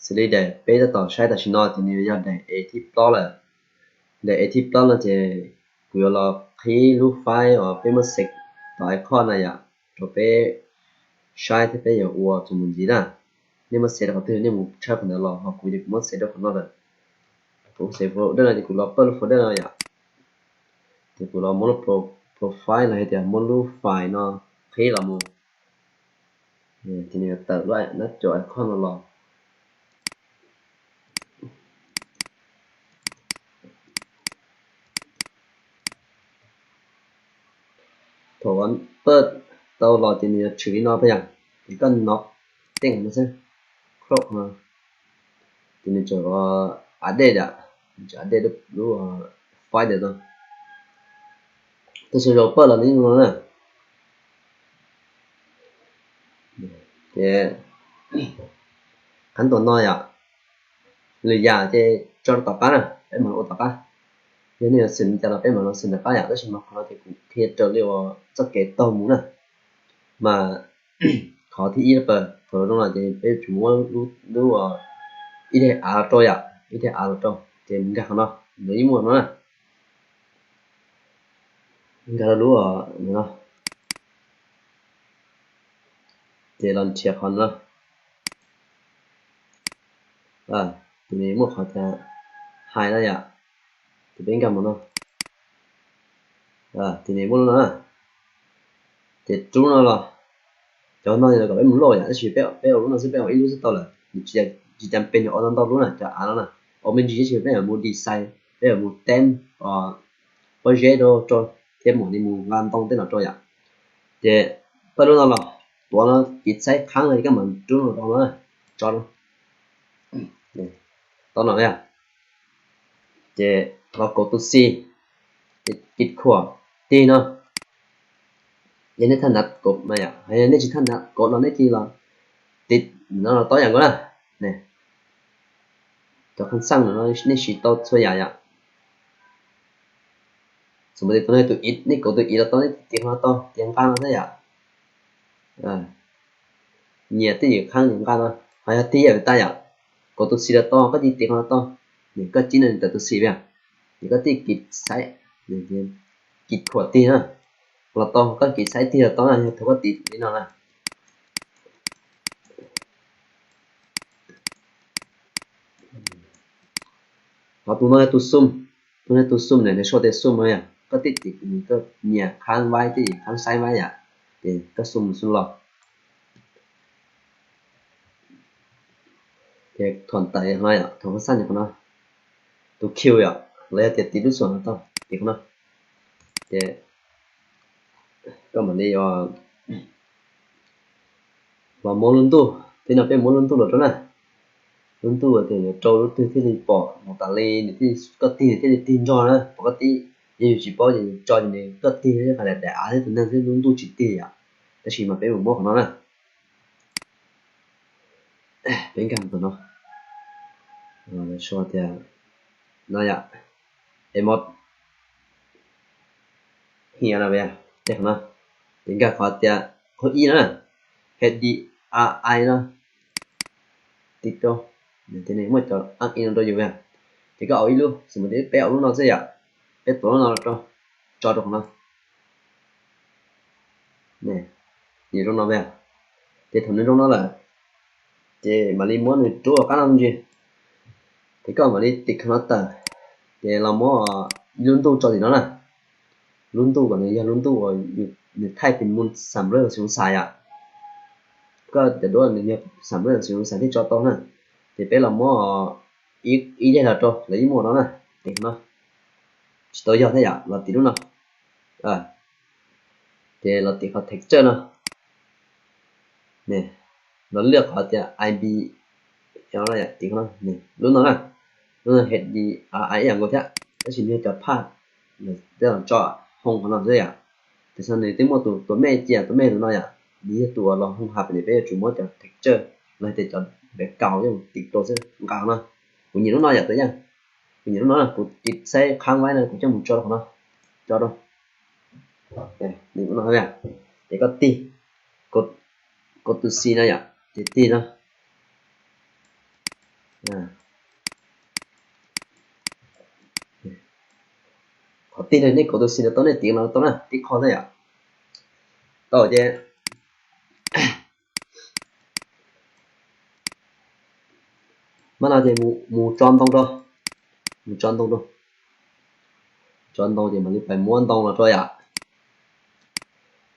Xws li daim peb tab tom saib tam sim no ces nws yog daim A thib plaub lawm. Daim A thib plaub no ces kuv yuav los qhib lub file uas peb muab save tom icon na yom, rau peb saib thiab peb yuav ua txuas mus ntxiv na. Nej muab save rau qhov twg nej mus tshawb qhov ntawd los, ho kuv ces kuv muab save rau qhov no lawm. Kuv save folder no ces kuv los pawj lub folder no yom. Ces kuv los muab lub profile los hais tias muab lub file no qhib los mus, ces nws yuav tawm lub nab cov icon no los. Thaum pawj tau los ces nws yuav tshwm li no peb yom. Ces koj nov tej no xwb, close no, ces nws tseem update, tseem update lub file ntawd no. Tus xyoo zaus pawj los nws yeej zoo no na. Ces qhov tom no yom, lwm yam ces tso rau tom qab na, peb mam ua tom qab. Yog nej yuav xwm li cas los peb mam los xwm tom qab yom, tab sis mas qhov no ces kuv qhia raws li uas txoj kev taug mus na. Mas qhov thib ib, thaum zoo no ces peb yuav tsum muab lub ib daim av los rau yom, ib daim av los rau, ces mus nkag qhov no, ntawd yeej muaj no na. Nkag rau lub no, ces los nrhiav qhov no. Ces nws muaj qhov tias hais no yom, ces peb nkag mus no. Ces nws muaj lub no na. Ces rub no los, cov no yog kom peb mus load yom, tab sis peb ua lub no xwb, peb ua ib lub xwb tau lawm, tsis cas peb ua ntau ntau lub na, cov av no na. Ua me ntsis tab sis peb yuav mus design, peb yuav mus tem, pob zeb rau, thiab mam li mus nqa ntoo tej no rau yom. Ces pawj lub no los, tuav no kis xaib qhab no ces koj mam rub no rau no, tso no, tau no yom. Ces los kauv tus xis, ces kis khuam tig no. Yog nej thaj nav kauv no yom, yog nej tsis thaj nav kauv no nej cia li los tiv no los tau ib yam nkaus na. Cov khab xaj no nej siv tau txhua yam yom. Xws li tus no tus ib, nej kauv tus ib los tau, nej tiv qhov no tau, tiv nqa no xwb yom. Nyias twj ywm qhab nyias nqa no, ho yog tig yam tas yom, kauv tus xis los tau, koj cia li tiv qhov no tau, koj cia li tawm tus xis pem, ces koj tig kis xaib, kis khuam tig na, los tau, koj kis xaib tig los tau na, yog thaum koj tiv li no na. Ho tus no yog tus xum, tus no tus xum na, nws sau tias xum no yom, koj tig kis, koj nyias qhab vaib, tig kis qhab xaib vaib yom, ces koj xum xum los. Ces thaum ntawd no yom, thaum koj xaj qhov no, tus Q yom, los yog tias tiv lub xum no tau, tiv qhov no. Ces koj mam li los muab lub ntuj, tib no peb muab lub ntuj los rau na. Lub ntuj ces yuav rau lub twg thiaj li pom mus tas li, nws thiaj li, koj tig nws thiaj li tig nrog na, pom koj tig, yog yus tsis paub ces yus tso ces nws koj tig thiab qhov daim av thiab tus neeg thiab lub ntuj tsis tig yom. Tab sis mas peb mus muab qhov no na. Peb nkag mus tus no, sau tias no yom, emos, hia no, tej qhov no, ces nkag qhov tias qhov ib no na, H D R I no, tiv rau, muaj cov ib no rau yus. Ces koj au ib lub, xws li peb au lub no xwb yom, peb tuav lub no rau, tso rau qhov no. Nws zoo no, ces thaum nws zoo no lawm, ces mam li muab nws rub qab no ntsis, ces koj mam li tiv qhov no tawm, ces los muab ib lub ntuj tso tim no na. Lub ntuj kom nws yog lub ntuj uas nws thaij tis mus xam laj xyoo xais yom. Koj cov duab nws yog xam laj xyoo xais thiaj tso tau na. Ces peb los muab ib yam los rau lawv ib muam no na, tiv qhov no. Tsis tau yog thiab yom, los tiv lub no. Ces los tiv qhov texture no, los lwaj qhov tias I B, tiv qhov no, lub no na, lub no H D R I ib yam nkaus thiab, tab sis nws yog cov phaj, tej los tso hoo qhov no xwb yom. Tiam sis nws twb muaj tus tua mej cia, tua mej tus no yom, nws yog tus uas los hoo hab, peb yuav tsum muab cov texture los hais tias cov background coj mus tiv rau xwb, nqa no. Kuv nyiam lub no yom, tus yam, kuv nyiam lub no, kuv tiv saib qhab vaib no kuv coj mus tso rau qhov no, tso rau, nws lub no, ces koj tig, koj tus xis no yom, ces tig no. Qhov tij ne nej kauv tus xim no tau nej tiv no tau na, tib qho xwb yom. Tau ces mas no ces mus tso ntoo rau, mus tso ntoo rau, tso ntoo ces mam li pais muab ntoo los rau yom.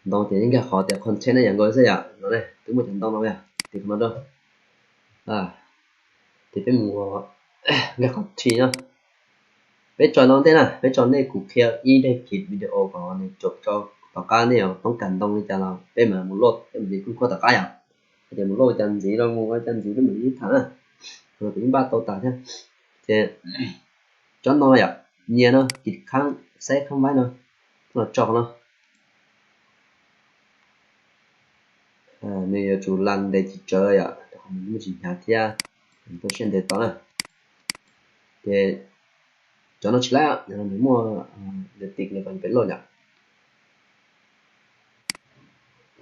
Ntoo ces yeej nkag qhov tias content ne yom, nkaus xwb yom, no ne twb muaj cov ntoo no yom, tiv qhov no rau. Ces peb mus nkag qhov three no, peb tso no ntej na, peb tso ntej kuv qhia ib daim khiv video kom nws caum tso tom qab nej yuav toob kas ntoo li cas los peb mam mus load, peb mam li kuj khuab tom qab yom. Ces mus load cas ntxiv los mus ua cas ntxiv peb mam li tham na, kuv yeej npaj tau tas thiab. Ces tsob ntoo no yom, nyias no kis khaab, saib khaab vaib no, los tso qhov no. Nws yuav tsum las ntev tsis tsawg yom, rau qhov nws muaj tsis hnyav thiab, tau siab ntev tau na. Ces cov no tsis laib, nws muaj nws tiv nws kom pem loj yom.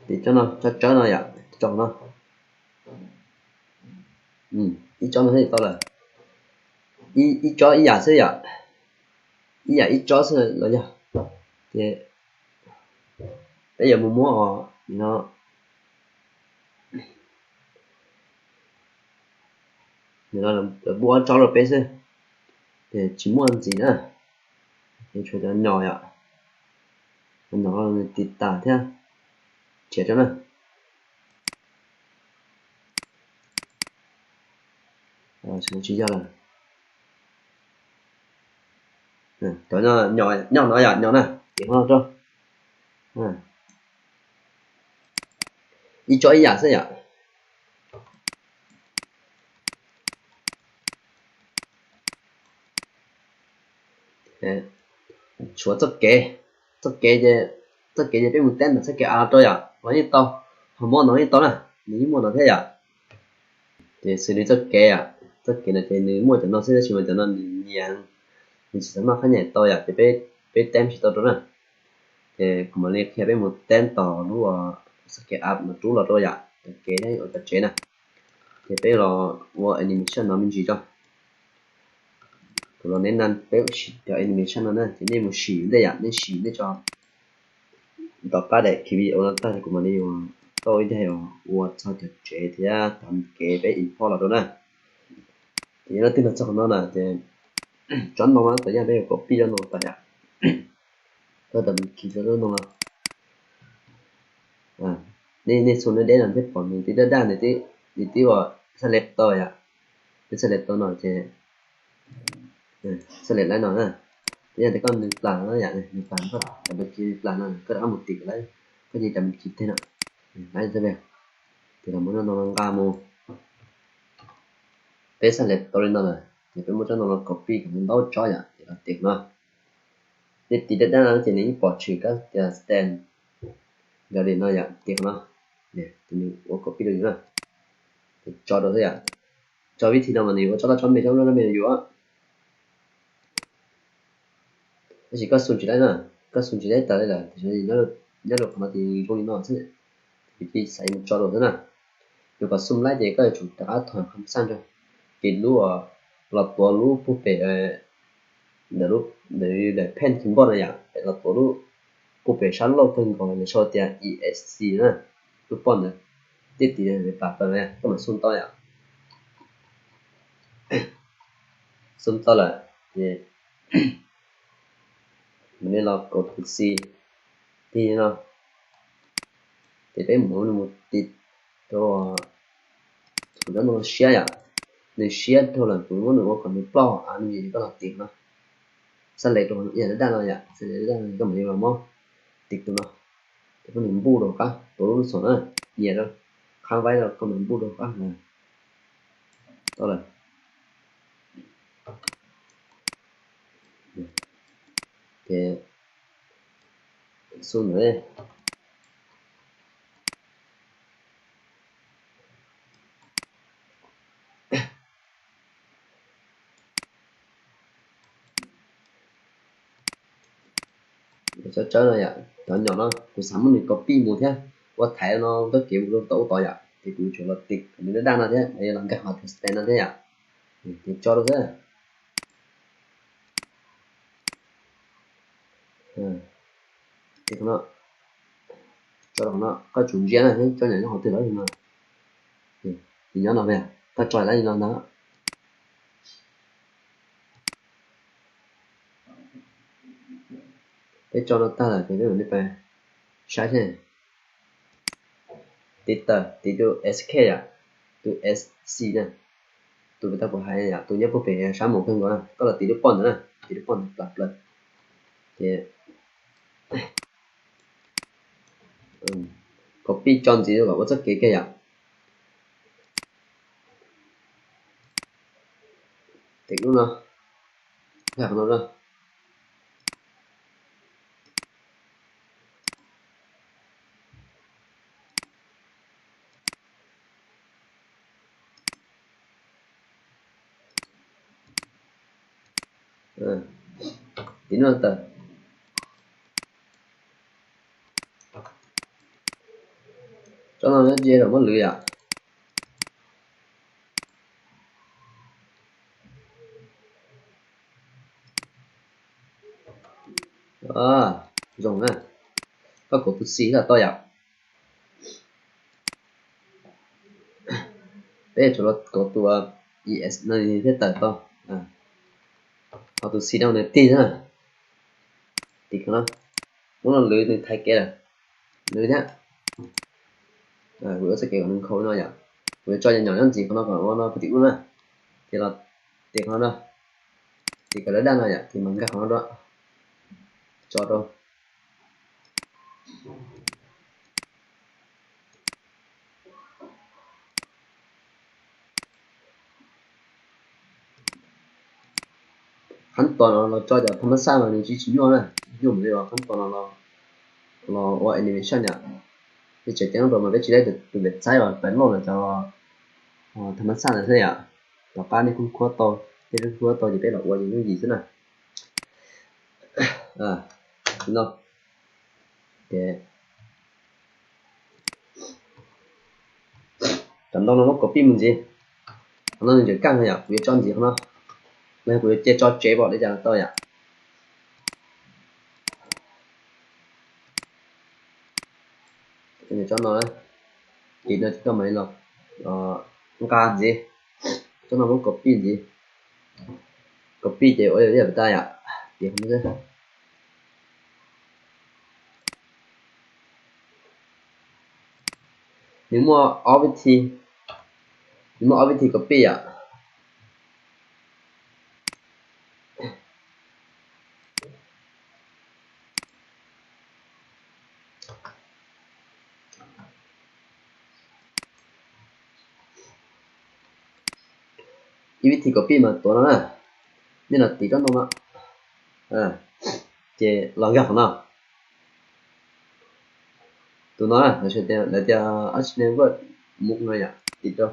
Tiv tsob no, tsob tsawb no yom, tsob no. Ib tsob no thiaj tau lawm. Ib tsob ib yam xwb yom, ib yam ib tsob xwb los yog. Ces peb yuav mus muab os, no lawv pub ob tsob rau peb xwb, ces tsis muaj ntxiv na. Ces tshuav cov nyom yom, cov nyom no nws tiv tas thiab, tshiav rau na. Tsis yog lawm. Cov nyom no yom, nyom na, ces no rau. Ib tsob ib yam xwb yom. Tshuav txoj kev, txoj kev ces, txoj kev ces peb mus teb ntawm txoj kev av rau yom, los yeej tau, ho muab no yeej tau na, nws yeej muaj no thiab yom. Ces xws li txoj kev yom, txoj kev no ces nws muaj cov no xwb tab sis mas cov no nws nyias, nws tsis tau maj qhab nyaim tau yom, ces peb teb tsis tau rau na. Ces kuv mam li qhia peb mus teb tom lub txoj kev av no rub los rau yom, cov kev thiab ua cov tsev na. Ces peb los ua animation no me ntsis tso. Kuv los neb na, peb sim cov animation no na, ces nej mus sim ntej yom, nej sim ntej tso. Tom qab daim khiv video no tag kuv mam li ua tau ib daim ua txog cov tsev thiab cov kev peb import los rau na. Ces yog leej twg los txog qhov no na ces tsob ntoo no tawm yaj peb yuav copy tsob ntoo tas yom. Tau tas khiv tsob ntoo no. Nej xu nej deb no thiaj pom nws tib daj daj, nws tib ua xab lev tau yom. Nws xab lev tau no ces xab lev laib no na. Yog tias koj nws plas no yom, nws plas, koj cov me khiv plas no koj rov qab mus tim lawm, koj nyiam cov me khiv teg no, laib teb, ces los muab tsob ntoo no nqa mus. Peb xab lev tau li no lawm ces peb muab tsob ntoo no copy kom ntau tsob yom, ces los tim no. Nej tiv daj daj no ces nws yeej pom tshwm kab tias stand gallery no yom, tim qhov no, ces nws ua copy rau yus na. Ces tso rau xwb yom. Tso vib thi no mas nws yuav ua tsob loj tsob me tsob loj tsob me rau yus. Tab sis koj xu tsis laib na, koj xu tsis laib tas li lawm, nyob rau qhov no ces zoo li no xwb, ces xav mus tso rau xwb na. Yus kom xu laib ces koj yuav tsum rov qab thom kham xaj rau, ces lub, los tuav lub puag pem, ntawm lub, ntawm pen keyboard na yom, los tuav lub puag pem sab laug kawg nkaus nws sau tias E S C na, lub poj ntawd, tib tiv pam tau, koj mam xu tau yom. Xu tau lawm ces mam li los kaum tus xi tig no, ces peb mus mus tiv rau, thaum cov no siab yom, nws siab dhau lawm kuv muab nws ua kom nws ploj av me ntsis koj los tiv no. Xab lev rau ib yam daj daj no yom, xab lev daj daj no koj mam li los muab tiv tus no, ces koj mam npuj rau qab tuav lub lub xom na, nyias rau, khab vaib rau koj mam npuj rau qab na. Tau lawm. Ces xu ntawd, cov tsawb no yom, cov nyom no kuv xav muab nws copy mus thiab, ua thaiv no txoj kev mus rau tom ub tod yom, ces kuv tsuas los tiv nws daj daj no thiab, los nkag qhov tias stand no thiab yom. Ces tso rau xwb. Tso rau qhov no, koj tsum ntsia na, coj nyom nyob qhov twg los li no. Ces nyob no, koj tso dab li no ntag. Peb tso no tag lawm ces peb mam li pais saib seb. Tiv tawm, tiv tus S K yom, tus S C na. Tus pem tau kuv hais yom, tus nyob puag pem sab mus kawg nkaus na, koj los tiv lub poj ntawd na, tiv lub poj ntawd plas plaws. Ces copy tso ntxiv kom ua txoj kev kiag yom. Tiv lub no, qhov no na. Tiv no tawm. Tsob no nyob ze los muab lwv yom. Zoo na, koj kauv tus C los tau yom. Peb yuav tsum los kauv tus ES no thiaj tawm tau. Ho tus C no nws tig na. Tiv no, muab no lwv nws thaiv kev lawm. Lwv thiab. Kuv yuav txoj kev kom nws nkhaus no yom. Kuv yuav tso nyom nyob ntxiv qhov no kom ua no kuv tiv ub na. Ces los tiv qhov no, tiv kom daj daj no yom, ces mam nkag qhov no rau. Tso rau. Qhab tos no los tso cov tham mas xaj los nws tsis tsis nyuaj na, nyuaj mus li los qhab tos no los ua animation yom. Peb tseem ceeb rau mas peb tsis tau tus pem txaib uas peb load los cov tham mas xaj ntawd xwb yom. Tom qab nej kuj khuab tau, nej kuj khuab tau ces peb los ua ces yooj yim xwb na. No, ces cov ntoo no muab copy mus ntxiv. Qhov no nws tseem kaj no yom, kuv yuav tso ntxiv qhov no, los yog kuv yuav cia tso tsev pom li cas los tau yom. Tso no, ces no ces koj mam li los nqa ntxiv, tso no muab copy ntxiv. Copy ces ua li yam tas yom, ces qhov no xwb. Nws muaj ob vib thi, nws muaj ob vib thi copy yom. Ib vib thi copy mas tuav no na, nej los tiv tsob ntoo no, ces los nkag qhov no. Tus no na, lawv tias Action Network mus no yom, tiv rau,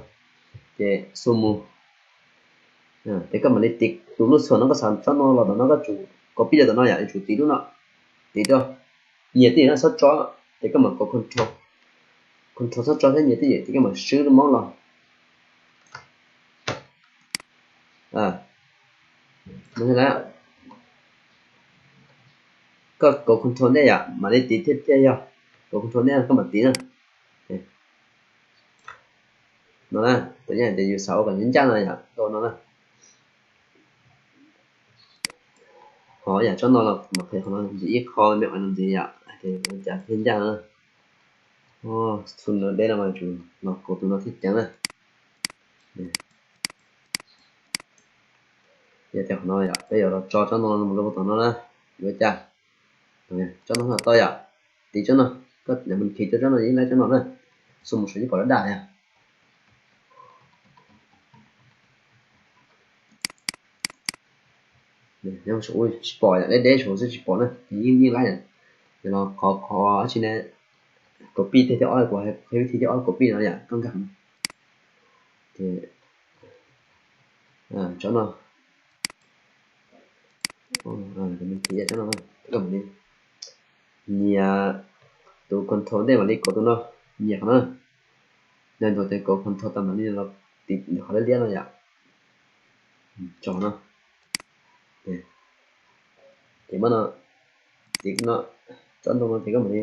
ces xu mus. Ces koj mam li tiv tus lub xua no, koj xav tsob no los tom no koj tsum copy los tom no yom, yuav tsum tiv lub no, tiv rau. Nyias twj ywm na, txhob tso, ces koj mam kauv control, control txhob tso thiab nyias twj ywm ces koj mam swb lub mouse los. Koj kauv control ntej yom, mam li tiv thiaj thiaj yog, kauv control ntej koj mam tiv na. No na, tus yam tias yus xav ua kom ncaj ncaj no yom, tau no na. Ho yam tsob no los mam qhia qhov no ntxiv ib qho me ntxiv yom, ces ua cas thiaj ncaj na. Xu no deb no mas tsum los kauv tus no thiaj ceev na. Yog tias qhov no yom, peb yuav los tso tsob no mus rau tom no na, yuav cas. Tsob no tau yom, tiv tsob no, koj niam mus khi rau tsob no yeej laib tsob no na, xu mus saum yeej pom daj daj yom. Tsis pom yom, deb deb saum xwb tsis pom na, yeej yeej laib yom. Ces los qhov qhov tsis ne, copy tej thiab ob kuv hais vib thi thiab ob copy no yom, koj nkag no. Ces tsob no, tsob no, nyias tus control ntej mam li kauv tus no, nyias qhov no. Yog ntawd ces kauv control tas mam li los tiv qhov liab liab no yom. Tso no, ces muab no, ces no, tsob ntoo no ces koj mam li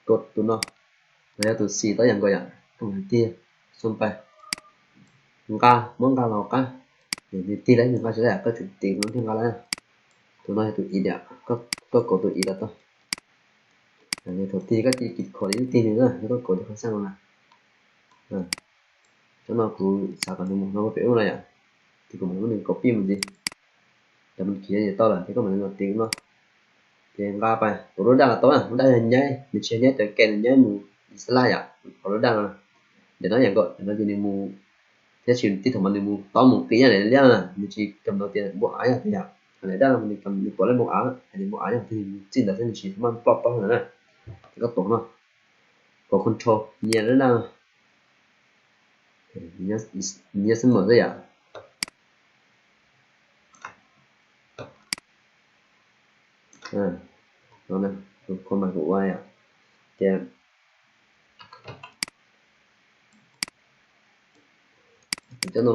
kaus tus no, los yog tus xis tob yam nkaus yom, koj mam li tig, xoo pais, nqa, muab nqa los qab, nws tig lawm nws nqa tsis tau yom, koj tsum tiv no thiaj nqa lawm. Tus no yog tus ib yam, koj kaus tus ib los tau. Thaum tig koj tig kis khom li tig nws na, yog koj kaus cov qhov xaj no na. Tsob no kuv xav kom nws mus no pem ub no yom, ces kuv mam li muab nws copy mus ntxiv. Cov me khiv tau lawm ces koj mam li los tiv no, ces nqa pais, tus lub daj los tau na, lub daj yog nyaib, nws tsis yog nyaib cov ke, nws nyaib mus slide yom, qhov lub daj no. Ntawm no yam nkaus, ntawm no ces nws mus, tab sis tib thaum mas nws mus tob mus qis nyob ntawm liab na, nws tsis kam ntau tias npoo av yog tiag yom. Ntawm daj no nws tuav lub npoo av, hais tias npoo av yog tiag nws txij ntawd xwb nws tsis muaj ploj tob ntawd na. Ces koj tuav no, kaus control nyias lub daj no, nyias xwb mas xwb yom. Tus kho mas kuv ua yom, ces cov no,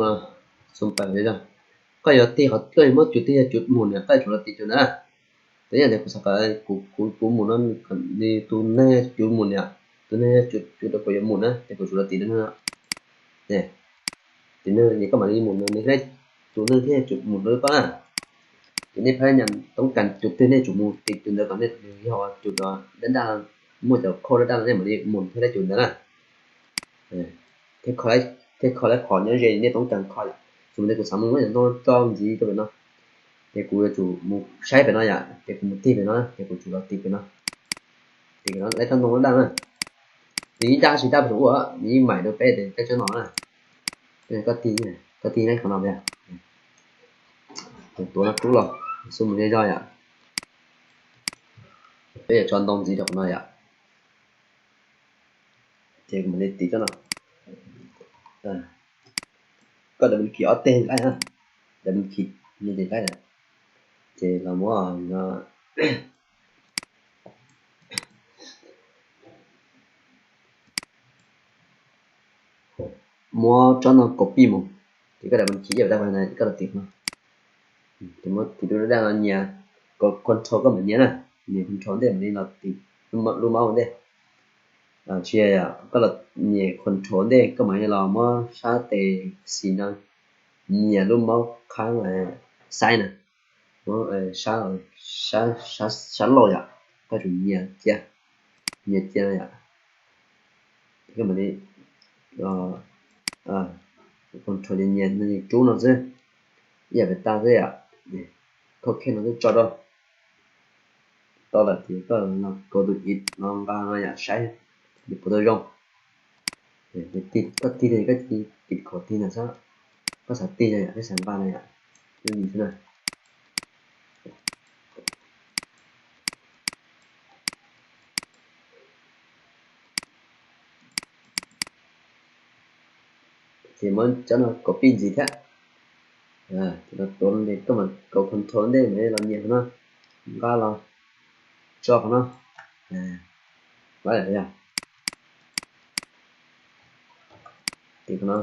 xoo pais li no, koj yuav tig qhov, koj yuav muab cus twg yog cus mus nws, koj yuav tsum los tiv cus ntawd na. Tus yam ntawd kuv xav kom kuv, kuv mus no, nws tus neeg yog cus mus nws, tus neeg yog cus rau kuv yuav mus na ces kuv tsum los tiv no. Tus neeg ces koj mam li mus no nws thiaj, tus neeg thiaj cus mus rau koj na. Ces nej phab nyas toob kas cus twg nej tsum mus tiv cus ntawd kom nej yog cus daj daj, muaj cov khauj daj daj no nej mam li mus thiaj li cus ntawd na. Thiaj kho lawv qhov nyob ze nej toob kas kho yom. Txuas mus ntawd kuv xav mus muab cov ntoo tso ntxiv rau pem no, ces kuv yuav tsum mus saib pem no yom, ces kuv mus tig pem no, ces kuv tsum los tig pem no. Tig pem no lawv tsob ntoo daj na, nws yeej daj tsis daj pem ua, nws yeej maim rau peb tias koj tsob no na. Koj tig, koj tig lawv qhov no pem, tuav no rub los, xub mus zej zog yom. Peb yuav tso ntoo ntxiv rau qhov no yom. Ces kuv mam li tiv tsob no. Koj dab kis ob teg nqaij na, dab kis ni tes nqaij lawm. Ces los muab, muab tsob no copy mus, ces koj dab kis ib yam tag no koj los tiv no. Ces muab tiv lub daj no nyias, control koj mam nyias na, nyias control ntej mam li los tiv lub mouse ntej. Tsis, koj los nyias control ntej koj mam li los muab sab tes xis no nyias lub mouse qhab xaib na, muab sab, sab laug yom, koj tsum nyias cia, nyias cia no yom. Koj mam li control nyias, nyias rub no xwb, ib yam pem tas xwb yom. Koj kheej no xwb tso rau, tau lawm ces koj kaus tus ib no nqa no yom, saib nws puas tau zoo. Koj tig, koj tig ntawd xwb, koj xav tig no yom, koj xav nqa no yom, ib yam xwb na. Ces muab cov no copy ntxiv thiab. Ces no tuav no ces koj mam kaus control ntej mam li los nyias qhov no, nqa los tso qhov no, yog tiv qhov no.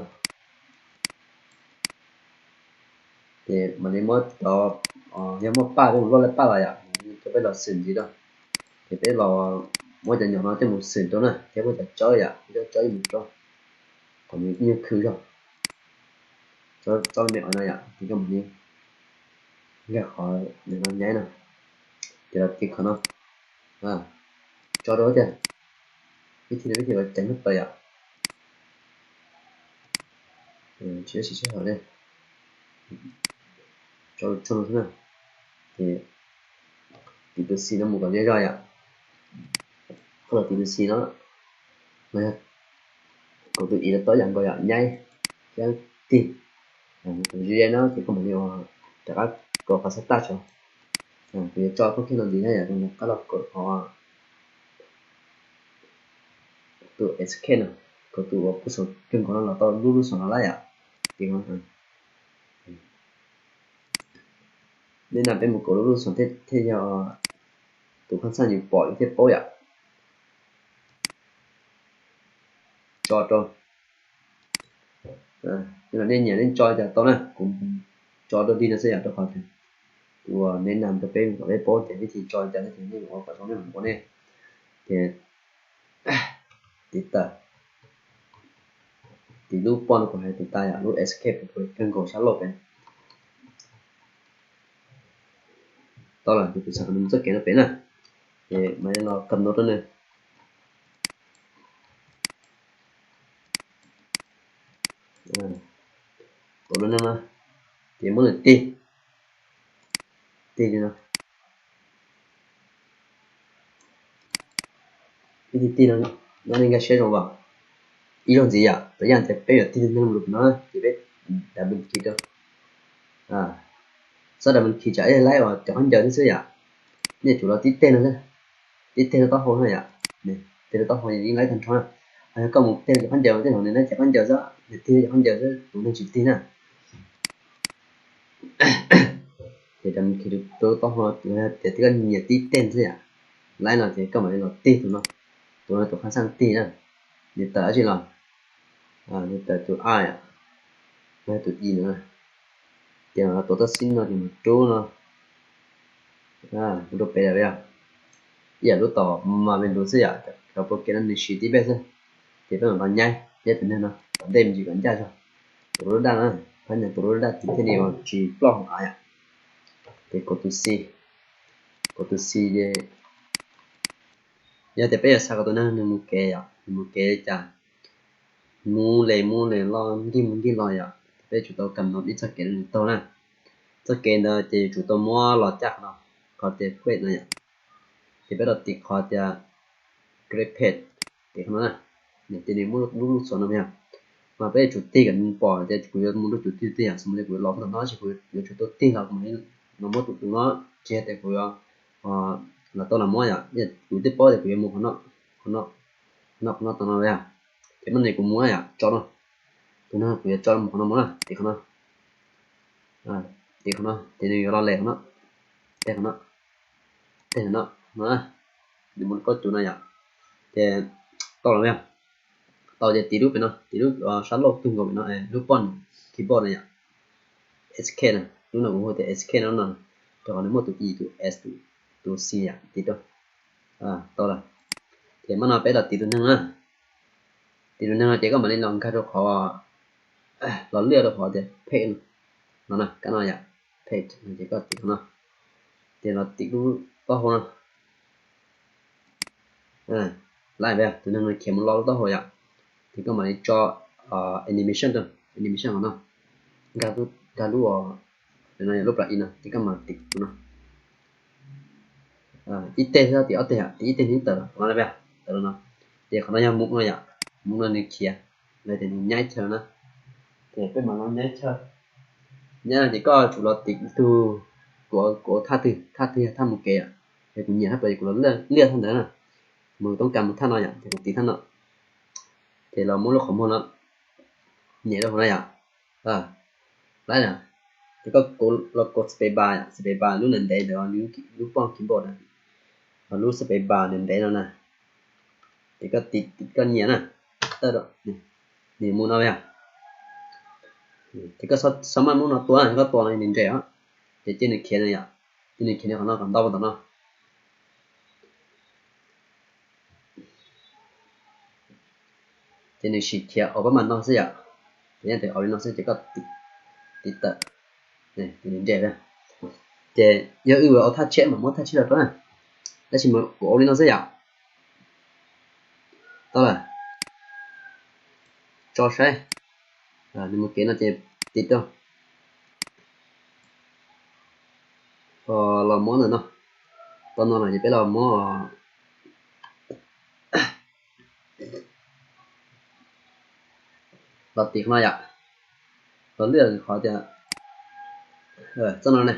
Ces mam li muab cov, yog muaj paj peb mus luaj laj paj los yom, coj peb los xwm ntxiv rau. Ces peb los muab cov nyom no coj mus xwm rau na, thiab muab cov tsawb yom, cov tsawb mus rau, kom nws nyuag khw zog. Tsob me os no yom, ces koj mam li nkag qhov no nyaib no, ces los tiv qhov no, tso rau tiag. Vib thib no vib thib uas ceev tawm yom. Tsis sib sab hauv li, tso rau tsoog xwb na. Ces tiv tus xis no mus kom ze zog yom. Koj los tiv tus xis no, los yog kaus tus ib los tau yam nkaus yom, nyaib thiab tig. Kaus ze no ces koj mam li rov qab kaus qhov xab taj tso. Kuv yuav tso koj kheej no ntxiv na yom, rov qab los kaus qhov tus escape no, kaus tus uas pub saum kawg nkaus no los tau lub lub xom no lawm yom. Tiv no, nej na peb mus kaus lub lub xom thiaj yog tus khav xaj yus pom yus thiaj paub yom. Tso rau. Yog nej nyiam nej tso li cas tau na, kuv tso dua dig no xwb yom, rau qhov tias kuv ua nev nas rau peb kom peb paub tias vib thi tso li cas thiab ces nej ua kom zoo nej mam ua nej. Ces tiv tawm, tiv lub poj no kuv hais tiv tas yom, lub escape kawg nkaus sab laug pem. Tau lawm ces kuv xav kom nws mus txoj kev no pem na, ces mam li los kam no rau nws. Ua no no, ces muab nws tig, tig li no. Ib tig tig no, nej nkag siab zoo as. Ib zaug ntxiv yom, tau yam tias peb yuav tig tus neeg lus no ces peb double click rau. Xab double click tsam ib laib uas cov khaub ncaws xwb xwb yom. Nej tsum los tib teg no xwb, tib teg rau taub hau no yom. Teg rau taub hau yeej laib tag nrho na. Ho yog koj mus teg rau cov khaub ncaws tej zaum nws laib cov khaub ncaws xwb, nws tig rau cov khaub ncaws xwb, tus neeg tsis tig na. Ces double click rau taub hau, tias koj nyiam tib teg xwb yom. Laib no ces koj mam li los tig tus no, tus no tus qhab xaj tig na. Nws tawm dab tsi los, nws tawm tus A yom, no tus I no. Ces tuav txoj xib no ces mus rub no, mus rau pem lawm yom. Ib yam lub tom mas me lus xwb yom, cov program no nws siv tib pliag xwb. Ces peb mam los nyaib, nyaib tus neeg no tom ntej me ntsis kom ncaj zog. Tus lub daj na, phab nyas tus lub daj tiv thiaj li uas tsis ploj hauv av yom. Ces kauv tus C, kauv tus C ces yog tias peb yuav xav kom tus neeg nws mus kev yom, nws mus kev li cas, mus li mus li los, nkig mus nkig los yom, peb tsum tau kam no ib txoj kev rau nws taug na. Txoj kev ntawd ces yuav tsum tau muab los caj qhov no, qhov tias quit no yom. Ces peb los tiv qhov tias create page, tiv qhov no na. Ces nws muaj lub lub xov no yom. Mas peb yuav tsum tig kom nws pom tias kuv yuav mus rau tus twg twg yom, xws li kuv yuav los rau tom no tab sis kuv yuav tsum tau tig los kuv mam li los muab tus tus no, tsis yog tias kuv yuav los tau los muab yom, kuv twb paub tias kuv yuav mus qhov no, qhov no, qhov no, qhov no tom no yom. Ces mas ne kuv mus yom, tso no, tus no kuv yuav tso mus qhov no mus na, tiv qhov no, tiv qhov no ces nws yuav los lem qhov no, teg qhov no, teg qhov no, no, nws mus rau koj tus no yom. Ces tau los yom, tau ces tiv lub pem no, tiv lub sab laug kawg nkaus pem no, lub poj niam keyboard no yom, Escape na, lub no kuv hu tias Escape no no, rau qhov nws muaj tus I, tus S, tus C yom, tiv rau. Tau lawm. Ces mas no peb los tiv tus neeg na, tiv tus neeg no ces koj mam li los nkag rau qhov, los liaj rau qhov tias page no, no na, kab no yom, page no ces koj tiv qhov no, ces los tiv lub taub hau no. Lawm, tus neeg no khiav mus lo lub taub hau yom, ces koj mam li tso animation rau, animation qhov no, nkag lub, nkag lub, lub plug-in no ces koj mam tiv tus no. Ib teg xwb, tiv ob teg yom, tiv ib teg nws tawm los qhov no, tawm los no. Ces qhov no yog mus no yom, mus no nws khiav, los tias nws nyaib chaw na. Ces peb mam los nyaib chaw, nyaib no ces koj tsum los tiv tug, kuv, kuv thaj twg, thaj twg yog thaj mus kev yom, es kuv nyiam thaj plaws ces kuv los liaj thaj ntawd na. Mus toob kas mus thaj no yom, ces kuv tiv thaj no. Ces los muab lub qhov muag no, nyem rau hauv no yom. Lawm na, ces koj los kov space bar yom, space bar lub ntev ntev ntawd, lub poj keyboard na, lub space bar ntev ntev no na. Ces koj tiv, koj nyiam na, nws mus no yom. Ces koj xav maj muab no tua, koj tua no nws nres os. Ces cia nws khiav no yom, cia nws khiav no qhov no kom ntau tom no. Ces nws sim khiav ob pab mas no xwb yom. Ces yog tias ua li no xwb ces koj tiv tawm, ces nws nres. Ces yog wb ua thaj tshiab mas muab thaj tshiab los rau na, tab sis mas kuv ua li no xwb yom. Tau lawm, tso saib, nws mus kev no ces tiv rau. Los muab ntawm no, tau no lawm ces peb los muab, los tiv qhov no yom, los liaj qhov tias, txoj no ne,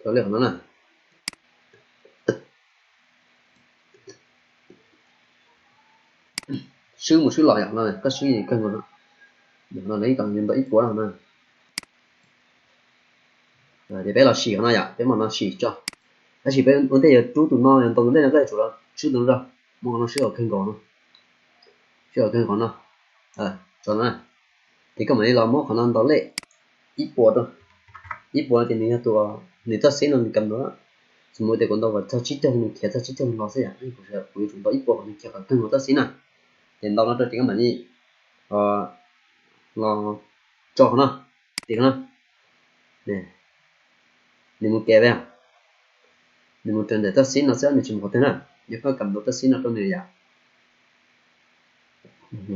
los liaj qhov no na. Swb mus swb los yom, no koj swb kawg nkaus no, no ib tom ntau ib puas no na. Ces peb los sim qhov no yom, peb mam no sim tso. Tab sis peb ua ntej yuav rub tus no, yuav ntaus tus ntej no koj yuav tsum los swb tus no rau, muab qhov no swb kom kawg nkaus no. Coj qhov no, tso no, ces koj mam li los muab qhov no ntaus lej ib puas rau. Ib puas no ces nws yog tus, nws txoj xib no nws kam ntaus. Xws mus tias kuv ntaus kom txog tsib caug nws khiav txog tsib caug los xwb yom, kuv yuav tsum ntaus ib puas kom nws khiav kom kawg nkaus txoj xib na. Ces ntaus no rau ces koj mam li los tso qhov no, tim qhov no, nws mus kev, nws mus raws ntawm txoj xib no xwb nws tsis mus qhov twg na. Yog koj kam ntaus txoj xib no rau nws yom,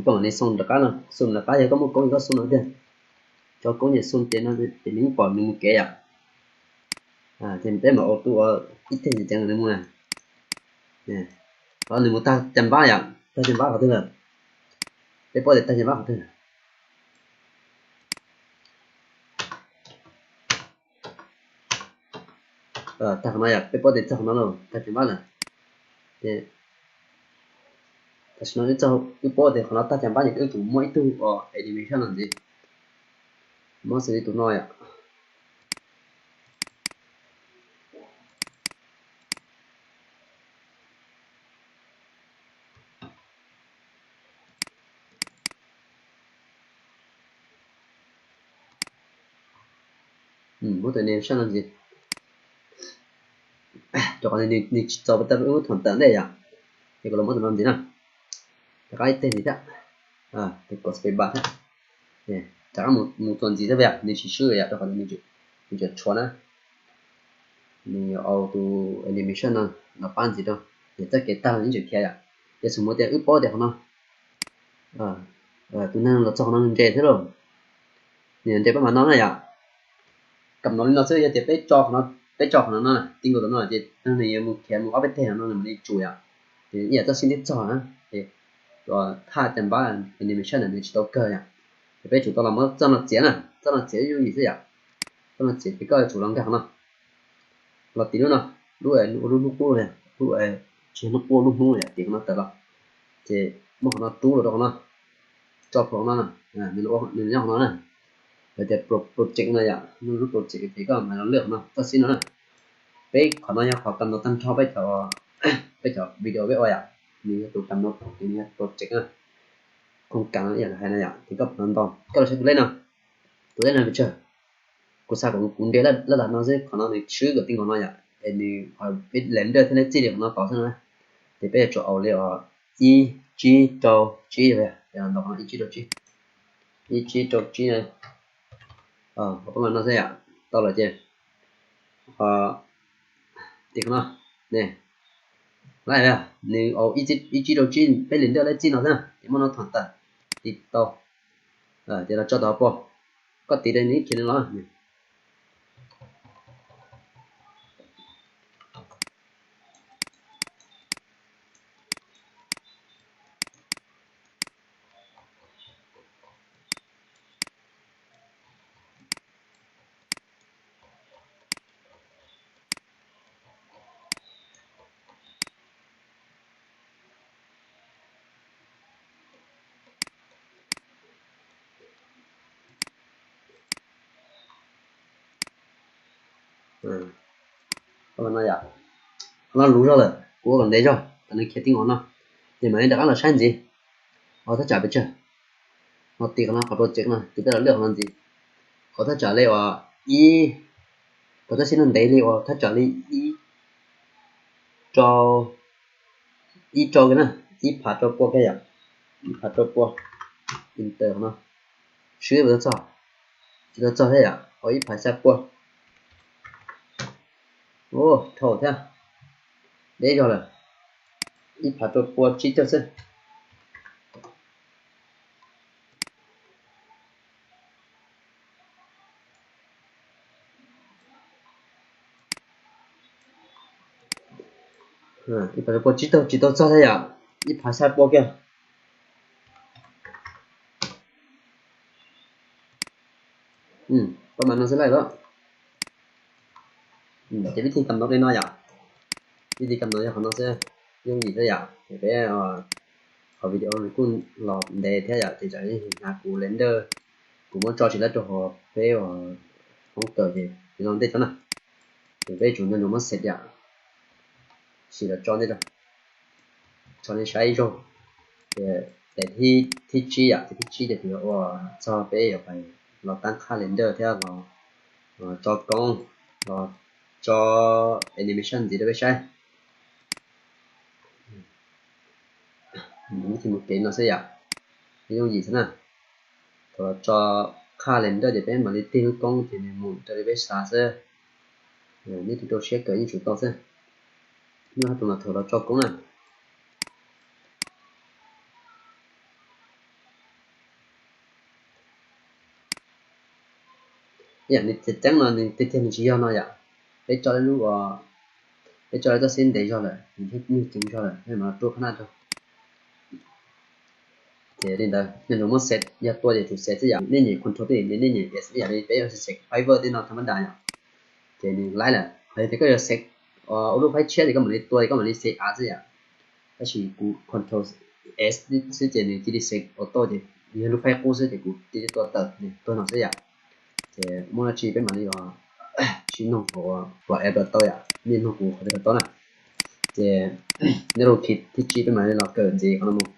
koj mam li xoo rov qab no, xoo rov qab yog koj muaj koob koj xoo no tiag, tso koob ces xoo ces no ces nws yeej pom nws mus kev yom. Ces peb mam ua tu ua ib teg ntxiv ceev nws mus na. Qhov nws mus tag caj npab yom, tag caj npab qhov twg lawm? Peb paub tias tag caj npab qhov twg lawm? Tag qhov no yom, peb paub tias tag qhov no lawm, tag caj npab lawm. Ces tam sim no wb txog, wb paub tias qhov no tag caj npab ces wb tsum muab ib tug animation no ntxiv, muab xws li tus no yom. Muab tus animation no ntxiv, rau qhov nws tsis txaus peb tab wb thaum tawm ntej yom. Ces kuv los muab tus no ntxiv na, rov qab ib teg ntxiv thiab, ces kom space bar thiab, rov qab mus txuas ntxiv thiab yom, nws tsis swb yom, rau qhov nws tseem tshuav na. Nws yuav au tus animation no los pab ntxiv rau, ces txoj kev tag los yeej tseem khiav yom. Ces xws mus tias wb paub tias qhov no tus neeg los txog qhov no nws nres thiab lauj, nws nres pab mas no na yom. Kam no li no xwb, yog tias peb tso qhov no, peb tso qhov no no, ti nkaus tus no ces nws yuav mus khiav mus ob peb teg no nws mam li tsum yom. Ces ib yam txoj xib twb txog na, ces thaj caj npab animation nws tsis tau kawg yom. Ces peb tsum tau los muab txoj no txiav na, txoj no txiav yooj yim xwb yom. Txoj no txiav ces koj yuav tsum los nkag qhov no, los tim lub no, lub lub hnub qub, lub tsis yog hnub qub, lub hnub yom, tim qhov no tawm los, ces muab qhov no rub los rau qhov no, tso plhuav qhov no, nws nyob qhov no na. Lawv tias project no yom, nws lub project ces koj mam los lwaj qhov no txoj xib no na. Peb qhov no yog qhov kam no tag nrho peb cov, peb cov video peb ua yom, nws yog tus kam no, ces nws yog project na, khoom kam no ib yam hais no yom. Ces koj pom no ntau, koj los saib tus lej no, tus lej no pes tsawg? Kuv xav kom kuv nres laj lam no xwb, qhov no nws swb kom ti nkaus no yom, es nws peb lem ntawj thiab neb txij li qhov no tod xwb na. Ces peb yuav tsum au li os ib tsib rau tsib, ntau qhov no ib tsib rau tsib, ib tsib rau tsib na. Peb mam no xwb yom, tau lawm ces, tim qhov no ne, nws au ib tsib rau tsib, peb lem ntawj leb txij no xwb, ces muab no thom tawm, tiv tau, ces los tso tau pua, koj tiv rau nws khiav nws los. Qhov no yom, qhov no luv zog lawm, kuv ua kom ntev zog kom nws khiav ti nkaus no, ces mam li rov qab los saib ntxiv. Qhov thaj tsam pes tsawg? No tim qhov no, qhov project no ces peb los lwaj qhov no ntxiv. Qhov thaj tsam li uas ib, qhov thaj tsam no ntev li uas thaj tsam li ib rau, ib rau kiag na, ib phav rau pua kiag yom, ib phav rau pua. Enter qhov no, swb puas tau txog? Tsis tau txog thiab yom, au ib phav xya pua. Dhau thiab, deb zog lawm, ib phav rau pua tsib caug xwb. Ib phav rau pua tsib caug tsis tau txog thiab yom, ib phav xya pua kiag. Pab mas no xwb lawm. Ces vib thij kam ntawv li no yom, vib thij kam ntawv yog qhov no xwb, yooj yim xwb yom. Ces peb qhov video nws kuj los ntev thiab yom, ces tsam ib hnav kuv lem ntawj, kuv muab tso tsis tau rau hauv peb hoob kawm ces li no ntej tso na. Ces peb tsum nco ntsoov muab xev yom, sim los tso ntej tso, tso nej saib ib zaug. Ces Thib, thib tsib yom, ces thib tsib ces kuv yuav ua txog peb yuav pais los tab calendar thiab los tso koob, los tso animation ntxiv rau peb saib. Mus kev no xwb yom, yooj yim xwb na. Thaum los tso calendar ces peb mam li tig lub koob ces nws mus raws li peb xav xwb. Nej tus rau siab kawm yeej tsum tau xwb. Nyob rau no thaum los tso koob na, yam nws tseem ceeb no nws tiag tiag nws tsis yog no yom. Peb tso lub, peb tso lub txoj xib ntev zog lawm, nws thiaj nyuag ceev zog lawm, peb mam rub phab naj rau. Ces li ntawd nyob ntawm muab save, yog tua ces tsum save xwb yom. Nej nyem control tib, nej nyem S ib yam li peb yuav save fiber tej no tha mab das yom. Ces nws laib lawm, hos yog tias koj yuav save ua lub file tshiab ces koj mam li tua, koj mam li save as xwb yom. Tab sis kuv control S xwb ces nws cia li save auto ces yog lub file qub xwb ces kuv cia li tua tawm nws tuag no xwb yom. Ces muaj dab tsi peb mam li sib nug hauv app tau yom, nej nug kuv qhov twg tau na. Ces nyob rau thib tsib peb mam li los kawm ntxiv qhov no mus.